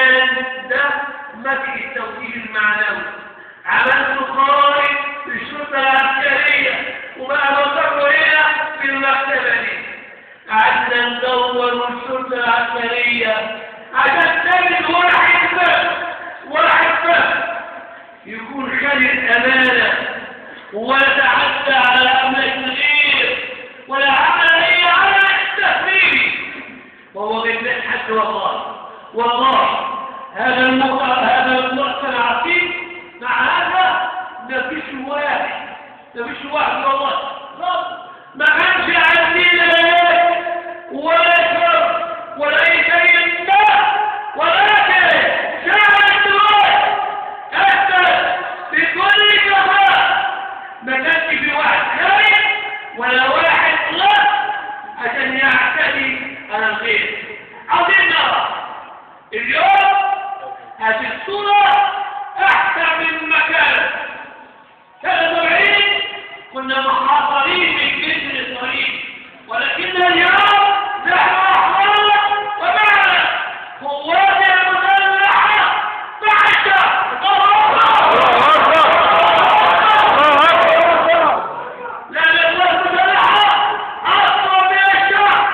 كان ده مجلس التوجيه المعنوي، عملته قائد الشرطة العسكرية وبقى مقره هنا في المكتبة دي. قعدنا ندور الشرطة العسكرية عشان تجد واحد بس، واحد بس يكون خالي الأمانة ولا تعدى على أملاك الغير ولا عمل أي عمل تخريبي، وهو غير حد. والله والله هذا المؤتمر العقيد مع هذا مفيش واحد، مفيش واحد والله ما كانش عندنا ولا شر ولا أي شيء ما، ولكن شعب الدول أثبت بكل كفاءة ما كانش في واحد خايف ولا واحد لا عشان يعتدي على الغير. عاوزين نرى اليوم هذه الصورة أحسن من مكان 73 كنا محاصرين من جيش الإسرائيل، ولكن اليوم نحن أحرار ومعنا قوات المسلحة مع الشعب. لأن القوات المسلحة أقوى من الشعب،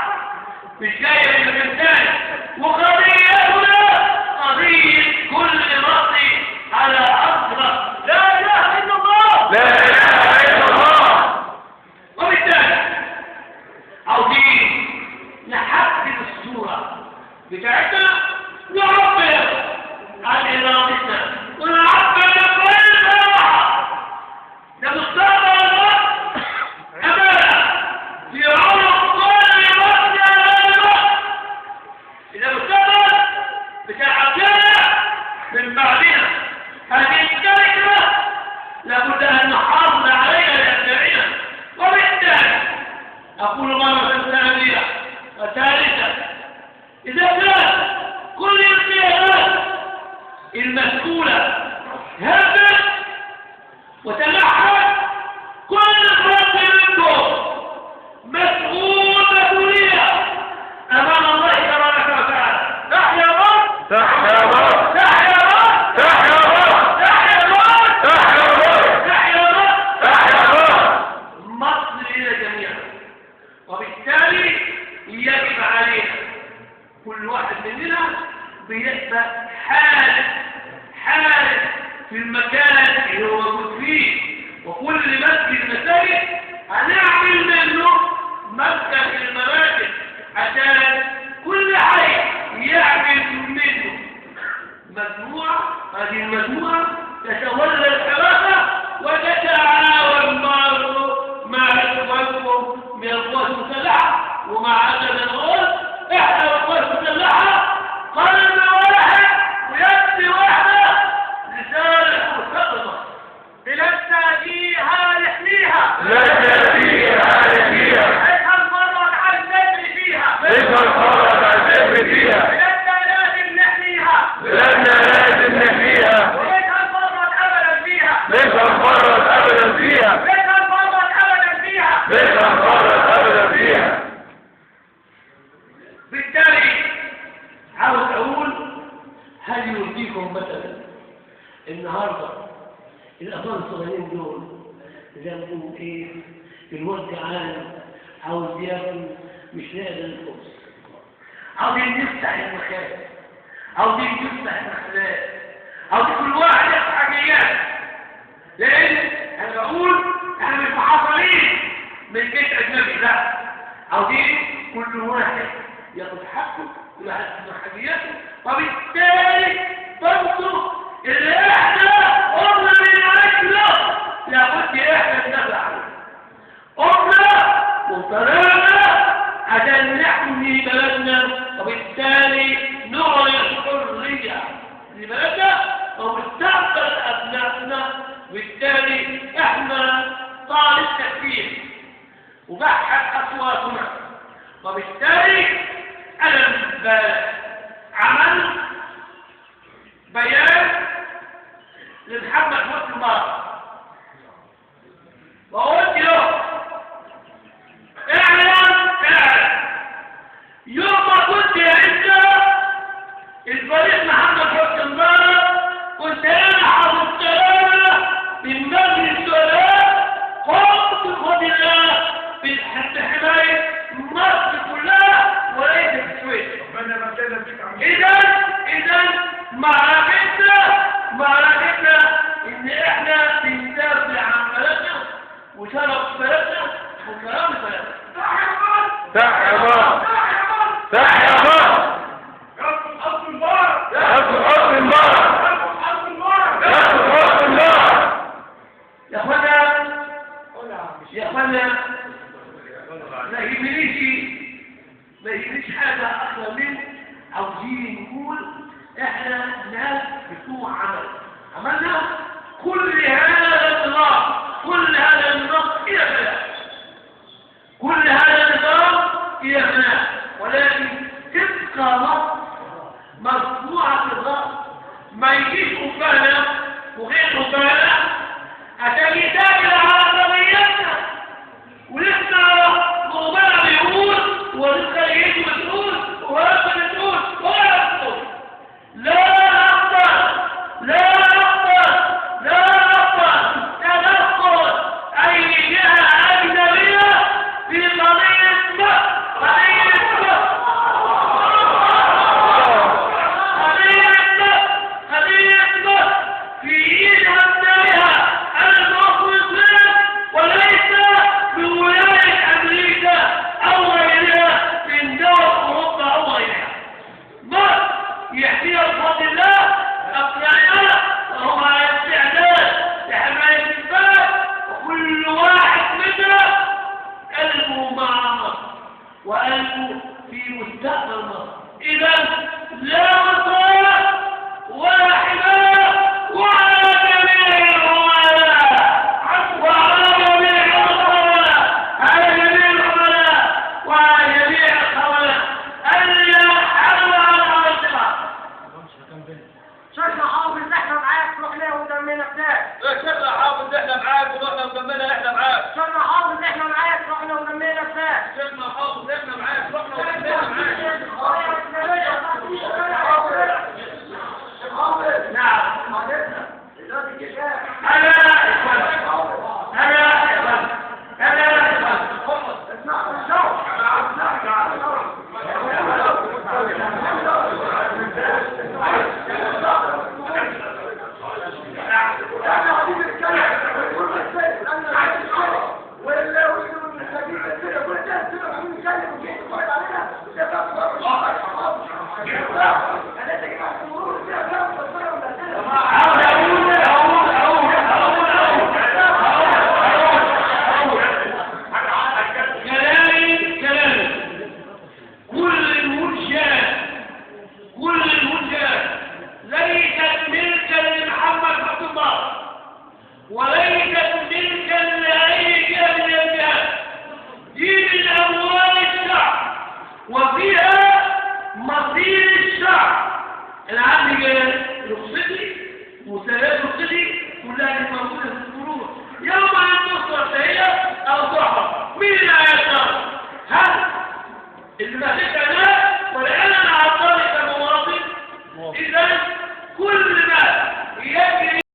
مش جاية من مكان ثاني. وقضيتنا قضية كل مصري على أرض مصر. لا إله إلا الله، لا إله إلا الله. وبالتالي عاوزين نحدد الصورة بتاعتنا، نعبر عن إرادتنا ونعبر بكل صراحة. ده مستقبل مصر أمانة في عنق كل مصري أمام مصر. إذا مستقبل بتاع أبنائنا من بعدنا، هذه الكلمة لابد أن نحافظ عليها لأبنائنا. وبالتالي أقول مرة ثانية وثالثة، إذا كان كل القيادات المسؤولة هبت وتلحت، كل فرد منكم مسؤول مسؤولية أمام الله تبارك وتعالى. تحيا مصر، تحيا مصر، تحيا مصر، تحيا مصر، تحيا مصر، تحيا مصر، تحيا مصر، تحيا مصر. مصر لنا جميعا. وبالتالي يجب علينا كل واحد مننا بيبقى حارس، حارس في المكان اللي هو موجود فيه. وكل مسجد مساجد هنعمل منه مركز المراكز عشان كل حي يعمل منه مجموعة. هذه المجموعة تتولى الحراسة وتتعاون مع إخوانكم من القوات المسلحة ومع عدد الغرب. إحنا والقوات المسلحة قلب واحد ويد واحدة لصالح مستقبل مصر. بلادنا فيها نحميها، لنا فيها نحميها، ليس الفرج عن النذر فيها، ليس الفرج عن النذر فيها. بلادنا لازم نحميها، بلادنا لازم نحميها، وليس الفرج أبدا فيها، ليس الفرج أبدا فيها، ليس الفرج أبدا فيها، ليس الفرج أبدا فيها. بالتالي عاوز أقول، هل يرضيكم مثلا النهارده الأطفال الصغيرين دول ذنبهم إيه؟ الواد جعان عاوز ياكل مش لاقي غير الخبز. عاوزين نفتح المخابز، عاوزين نفتح المخبز، عاوزين كل واحد ياخد حاجيات. لأن أنا بقول إحنا مش محاصرين من جيش أجنبي، لا، عاوزين كل واحد ياخد حقه، كل واحد ياخد حاجياته. وبالتالي برضه اللي احنا قمنا من اجله لابد احنا ندافع عنه. قمنا وطلعنا عشان نحمي بلدنا، وبالتالي نعلن الحرية لبلدنا ومستقبل أبنائنا. وبالتالي احنا طالب تكفير وبحث أصواتنا. وبالتالي أنا امبارح عملت بيان لمحمد حسني مبارك وقلت له اعلم اعلم يوم ما كنت انت الفريق محمد معركتنا ان احنا بندافع عن بلدنا وشرف بلدنا وكرامة بلدنا. تحيا مصر، تحيا مصر. يسقط حسني مبارك، يسقط حسني مبارك. يا اخوانا، يا اخوانا، ما يهمنيش حاجة اكثر من عاوزين نقول احنا ناس بتوع عمل. عملنا كل هذا النظام، كل هذا النظام الى فناء، كل هذا النظام الى فناء، ولكن تبقى مصر مرفوعة الراس. ما يجيش قبالة وغير قبالة عشان يتاجر على قضيتنا، ولسه قبالة بيقول ولسه يجي بتقول ولسه بتقول ولا بتقول. لا نقبل، لا نقبل، لا نقبل تدخل أي جهة أجنبية في قضية مصر، قضية مصر، قضية مصر، قضية مصر في إيد أبنائها المصريين، وليس بولاية أمريكا أو غيرها من دول أوروبا أو غيرها. مصر يحميها بفضل الله أبنائها، وهم على استعداد لحماية البلد، وكل واحد منا قلبه مع مصر وقلبه في مستقبل مصر. إذا لا وصاية ولا حماية، وعلى جميع العملاء، وعلى جميع العملاء، على جميع العملاء وعلى جميع الخونة أن يرحلوا على أرضها. شيخنا حافظ احنا معاك، رحنا ودمنا فداك. شيخنا حافظ احنا معاك ورحنا ودمنا احنا معاك. شيخنا حافظ احنا معاك، رحنا ودمنا فداك. شيخنا حافظ احنا معاك، رحنا ودمنا معاك. نعم. أنا أنا أنا كلامي كل المنشآت، كل المنشآت ليست ملكا لمحمد عبد الله، وليست ملكا لأي جهة من الجهات. دي من أموال الشعب وفيها مصير الشعب. أنا عندي رخصتي وسندات رخصتي كلها دي موجودة في المرور. يوم أن تصرف هي أو تحرم، مين اللي هيتصرف؟ هل اللي ما فيش